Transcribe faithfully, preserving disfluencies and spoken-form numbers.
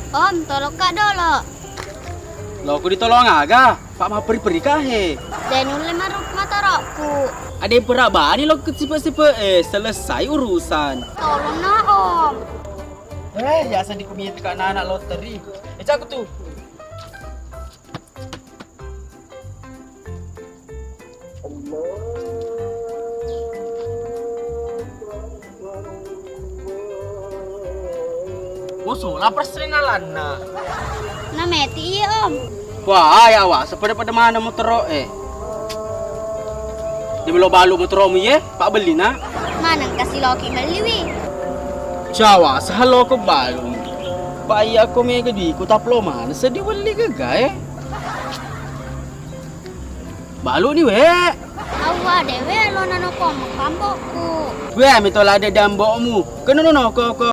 Om, tolokka dolo. Loko ditolong aga? Pak mapperi-peri ka he. De nulle marupa motoro'ku. Ade perabani lo ke sipe-sipe eh, selesai urusan. Tolong na, Om. Eh, biasa dikumit ka anak loteri. Eh, cak tu. Musuh lapar sering alanna. Nameti iya, Om. Wah, ya wah, sepada-pada mana motoro eh. Dia melo balu motoromu ye, Pak beli na. Maneng kasi loki beli wi. Jawa, sahalo ko balu. Pak iya ko mega di ku taplo mana sedi beli gaga eh. Balu ni we. Awwa dewe lo nano komo kambokku. We, mitola de dambokmu. Kena no ko ko.